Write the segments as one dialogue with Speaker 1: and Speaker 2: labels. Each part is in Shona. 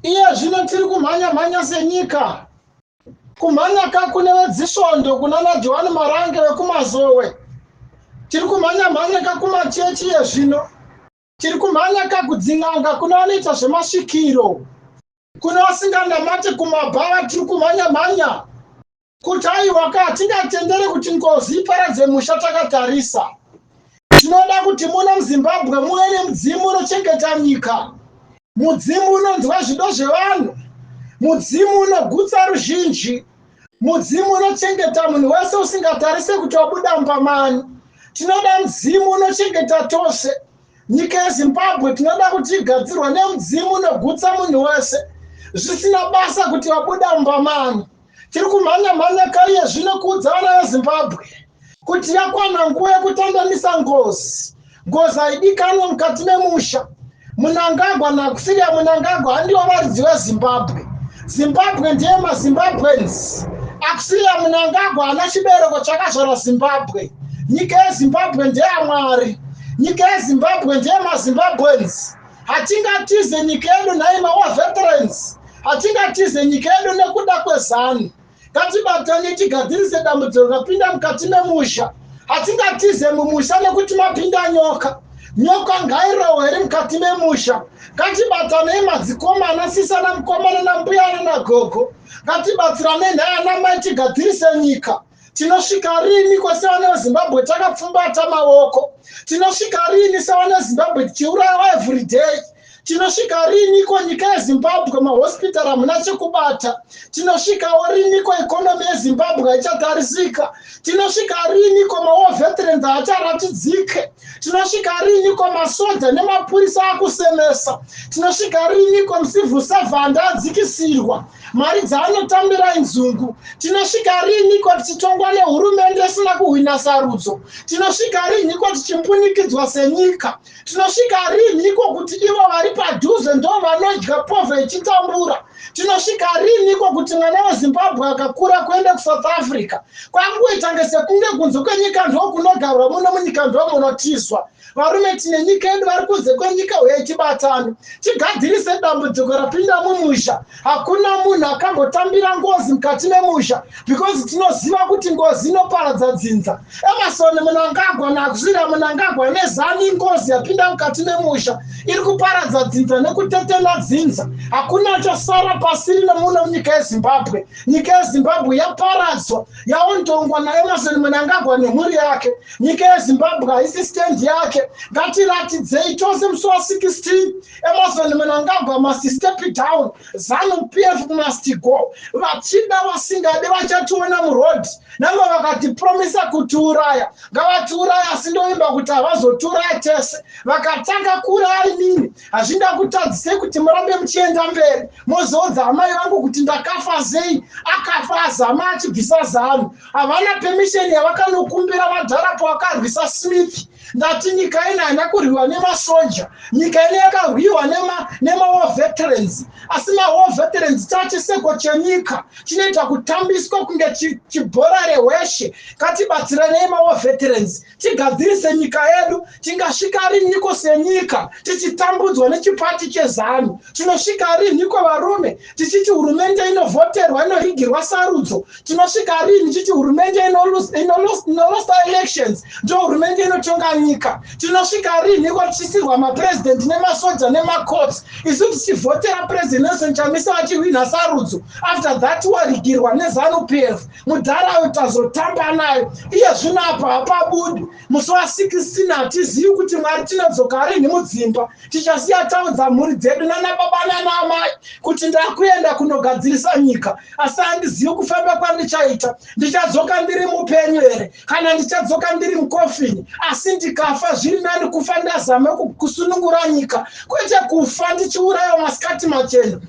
Speaker 1: Iye zvino tiri kumhanya mhanya senyika. Kumhanya ka kune vedzisvondo kunana Johani Marange vekuMazowe. Tiri kumhanya mhanya ka kumachechi iye zvino. Tiri kumhanya ka kudzin'anga kune vanoita zvemasvikiro. Kune vasinganamate kumabhawa tiri kumhanya mhanya. Kuti aiwa ka hatingatendere kuti ngozi iparadze musha takatarisa. Tinoda kuti muno muZimbabwe muve nemudzimu unochengeta nyika. Mudzimu unonzwa zvido zvevanhu. Mudzimu unogutsa ruzhinji. Mudzimu unochengeta munhu wese usingatarise kuti wabuda mumba mani. Tinoda mudzimu unochengeta tose. Nyika yeZimbabwe tinoda kuti igadzirwe nemudzimu unogutsa munhu wese zvisina basa kuti wabuda mumba mani. Tiri kumhanya mhanya kaiye zvino kuudza vana veZimbabwe kuti yakwana nguva yekutandanisa ngozi. Ngozi haidikanwe mukati memusha. Munangagwa naKusiria Munangagwa handiwo varidzi veZimbabwe. Zimbabwe ndiye maZimbabweans. Akusiria Munangagwa haana chibereko chakazvara Zimbabwe. Nyika yeZimbabwe ndeyaMwari. Nyika yeZimbabwe ndiye maZimbabweans. Hatingatize nyika yedu nhai mawar veterans. Hatingatize nyika yedu nekuda kweZanu. Ngatibatane tigadzirise dambudziko rapinda mukati memusha. Hatingatize mumusha nekuti mapinda nyoka. Nyoka ngairohwe iri mukati memusha. Ngatibatanei madzikoma anasisana mukomana nambuya nanagogo. Ngatibatsiranei nhai anamai tigadzirise nyika. Tinosvika rini kwese vana veZimbabwe takapfumbata maoko? Tinosvika rini sevana veZimbabwe tichiurawa everyday? Tinosvika riniko nyika yeZimbabwe mahospital hamuna chekubata? Tinosvikawo riniko economy yeZimbabwe haichatarisika? Tinosvika riniko mawar veterans haacharatidzike? Tinosvika riniko masoja nemapurisa akusemesa? Tinosvika riniko mucivil servant adzikisirwa? Mari dzaanotambira inzungu. Tinosvika riniko tichitongwa nehurumende isina kuhwina sarudzo? Tinosvika riniko tichimbunikidzwa senyika? Tinosvika riniko kuti ivo vari padhuze ndo vanodya povha ichitambura? Tinosvika riniko kuti mwana weZimbabwe akakura kuenda kuSouth Africa kwangoita sekunge kunze kwenyika ndokunogarwa, muno munyika ndo munotizwa? Varume, tine nyika yedu, vari kunze kwenyika huyai tibatane tigadzirise dambudziko rapinda mumusha. Hakuna munhu akambotambira ngozi mukati memusha because tinoziva kuti ngozi inoparadza dzinza. Emmerson Mnangagwa naKusiria Mnangagwa neZanu ingozi yapinda mukati memusha iri kuparadza dzinza nekutetena dzinza. Hakuna chasara pasi rino muno munyika yeZimbabwe. Nyika yeZimbabwe yaparadzwa, yaondongwa naEmmerson Mnangagwa nemhuri yake. Nyika yeZimbabwe haisi stand yake. Ngatiratidzei tose musi wa16 Emmerson Mnangagwa must step down. ZANU PF must go. Vachida vasingade vachationa muroad. Nangwe vakatipromisa kutiuraya, ngavatiuraya, asi ndoimba kuti havazotiuraya tese. Vakatanga kuuraya inini, hazvinda kutadzisei kuti murambe muchienda mberi. Mozoudza amai vangu kuti ndakafa sei? Akafa azama achibvisa ZANU. Havana permission yavakanokumbira vadhara pavakarwisa Smith. Ndati nyika ino haina kurwiwa nemasoja, nyika ino yakarwiwa nemawar veterans. Asi mawar veterans chachiseko chenyika chinoita kutambiswa kunge chibhora rehweshe. Ngatibatsiranei mawar veterans tigadzirise nyika yedu. Tingasvika riniko senyika tichitambudzwa nechipati cheZANU? Tinosvika riniko varume tichiti hurumende inovhoterwa, inorigirwa sarudzo? Tinosvika rini tichiti hurumende inolosta elections ndo hurumende inotonga nyika? Tinosvika riniko tichisirwa mapresident nemasoja nemacourts, isu tichivhotera President Nelson Chamisa vachihwina sarudzo? After that warigirwa neZANU PF. Mudhara uyu tazotamba nayo iye zvino apa hapabudi. Musi wa16 hatizivi kuti Mwari tinodzoka rinhi mudzimba. Tichasiya taudza mhuri dzedu nana baba nana amai kuti ndakuenda kunogadzirisa nyika, asi handizivi kufamba kwandichaita. Ndichadzoka ndiri mupenyu here kana ndichadzoka ndiri mukofini? Asi ndikafa, zviri nani kufa ndazama kusunungura nyika, kwete kufa ndichiurayiwa masikati machena.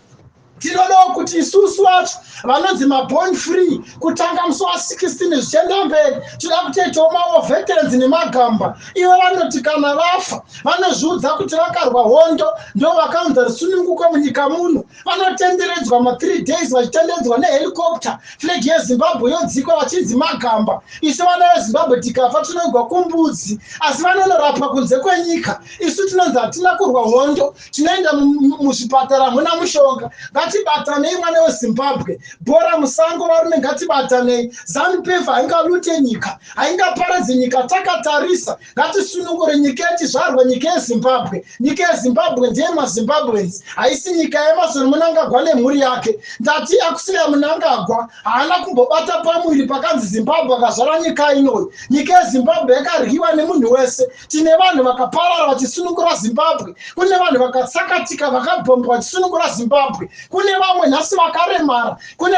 Speaker 1: Tinodawo kuti isusu vacho vanonzi maborn free, kutanga musi wa16 zvichienda mberi, tinoda kutoitawo mawar veterans nemagamba. Ivo vanoti kana vafa vanozviudza kuti vakarwa hondo, ndo vakaunza rusununguko munyika muno. Vanotenderedzwa ma3 days vachitenderedzwa nehelicopter, flag yeZimbabwe yodzikwa, vachinzi magamba. Isu vana veZimbabwe tikafa tinoigwa kumbudzi, asi vanonorapwa kunze kwenyika. Isu tinonzi hatina kurwa hondo, tinoenda muzvipatara muna mushonga. Ngatibatanei, mwana weZimbabwe, bhora musango, varume, ngatibatanei. ZANU PF haingalute nyika, haingaparadzi nyika takatarisa. Ngatisunungure nyika yechizvarwa, nyika yeZimbabwe. Nyika yeZimbabwe ndeyemaZimbabweans, haisi nyika yaEmmerson Mnangagwa nemhuri yake. Ndati akusiya Mnangagwa haana kumbobata pamwiri pakanzi Zimbabwe akazvara nyika inoyi. Nyika yeZimbabwe yakaryiwa nemunhu wese. Tine vanhu vakaparara vachisunungura Zimbabwe, kune vanhu vakatsakatika, vakabhombwa vachisunungura Zimbabwe, kune vamwe nhasi vakaremara, kune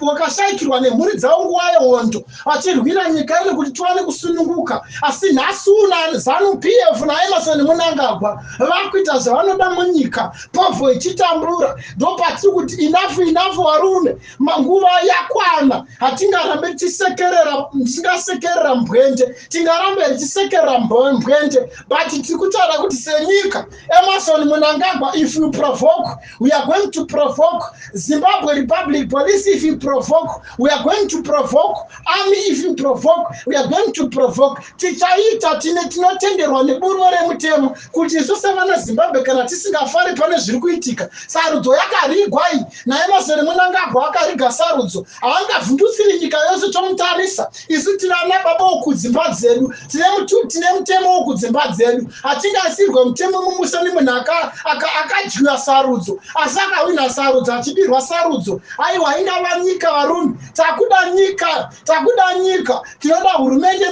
Speaker 1: vakashayikirwa nemhuri dzavo nguva yehondo vachirwira nyika ino kuti tiwane kusununguka. Asi nhasi una ZANU PF naEmmerson Mnangagwa vakuita zvavanoda munyika, povho ichitambura. Ndopatiri kuti enough, enough, varume, nguva yakwana. Hatingarambe tichisekerera, tisingasekerera mbwende, tingarambe tichisekerera mbwende, but tiri kutaura kuti senyika, Emmerson Mnangagwa, if you provoke, we are going to provoke. Zimbabwe Republic Police, if you provoke, we are going to provoke. Army, if you provoke, we are going to provoke. Tichaita tine tinotenderwa neburiro remutemo kuti isu sevana Zimbabwe, kana tisingafari pane zviri kuitika, sarudzo yakarigwa iyi naEmmerson Mnangagwa, akariga sarudzo, haangavhundutsiri nyika yose tomutarisa. Isu tiri ana baba wokudzimba dzedu, tine mutemo wokudzimba dzedu. Hatingasirwe mutemo mumusha nemunhu akadyiwa sarudzo, asi akawina sarudzo achibirwa sarudzo. Aiwa, ingava nyika, varume, takuda nyika, takuda nyika. Tinoda hurumende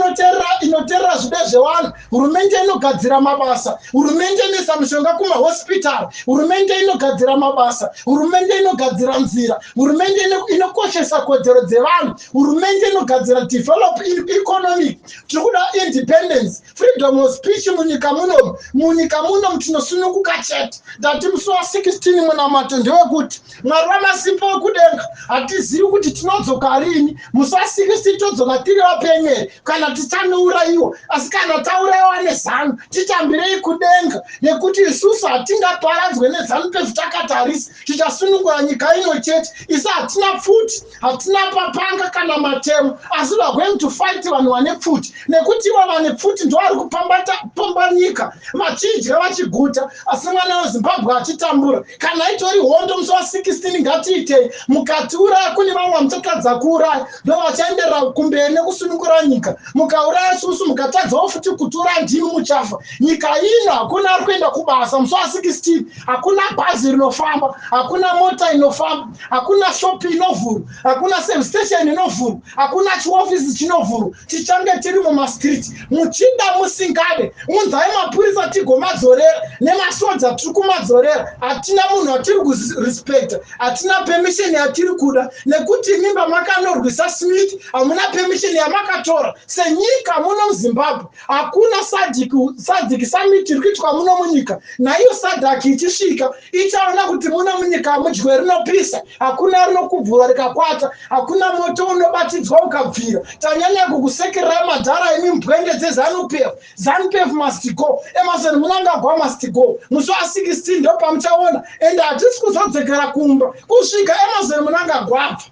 Speaker 1: inoteerera zvido zvevanhu, hurumende inogadzira mabasa, hurumende inoisa mishonga kumahospitari, hurumende inogadzira mabasa, hurumende inogadzira nzira, hurumende inokoshesa kodzero dzevanhu, hurumende inogadzira develop economic. Tiri kuda independence, freedom of speech munyika munomu. Munyika munomu tinosununguka chete. Ndati musi wa16 munamato ndewekuti Mwari wamasimba wekudenga, hatizivi kuti tinodzoka rini. Musi wa16 todzoka tiri vapenyu here kana tichanourayiwa? Asi kana taurayiwa neZANU, titambirei kudenga, nekuti isusu hatingaparadzwe neZANU PF takatarisa. Tichasunungura nyika ino chete. Isu hatina pfuti, hatina papanga kana matemo, asi we are going to fight vanhu vane pfuti, nekuti ivo vane pfuti ndo vari kupamba nyika, vachidya vachiguta, asi mwana weZimbabwe achitambura. Kana itori hondo musi wa16, ngatiitei. Mukatiuraya, kune vamwe vamuchatadza kuuraya, ndo vachaenderera kumberi nekusunungura nyika. Mukauraya susu, mukatadzawo futi kutura, ndimi muchafa. Nyika ino hakuna ari kuenda kubasa musi wa16, hakuna bhazi rinofamba, hakuna mota inofamba, hakuna shopi inovhurwa, hakuna service station inovhurwa, hakuna chiofisi chinovhurwa. Tichange tiri mumastreet, muchida musingade. Unzai mapurisa tigomadzorera, nemasoja tiri kumadzorera. Hatina munhu atiri kurespecta, hatina permission yatiri kuda, nekuti imimba makanorwisa Smith, hamuna permission yamakatora senyika muno muZimbabwe. Hakuna SADC summit iri kuitwa muno munyika. Naiyo SADC ichisvika ichaona kuti muno munyika mudye rinopisa, hakuna rinokubvura rikakwata, hakuna moto unobatidzwa ukabvira. Tanyanya kukusekererai madhara, imi mbwende dzeZANU PF. ZANU PF must go, Emmerson Mnangagwa must go. Musi wa16 ndo pamuchaona, ende hatisi kuzodzokera kumba kusvika Emmerson Mnangagwa abva.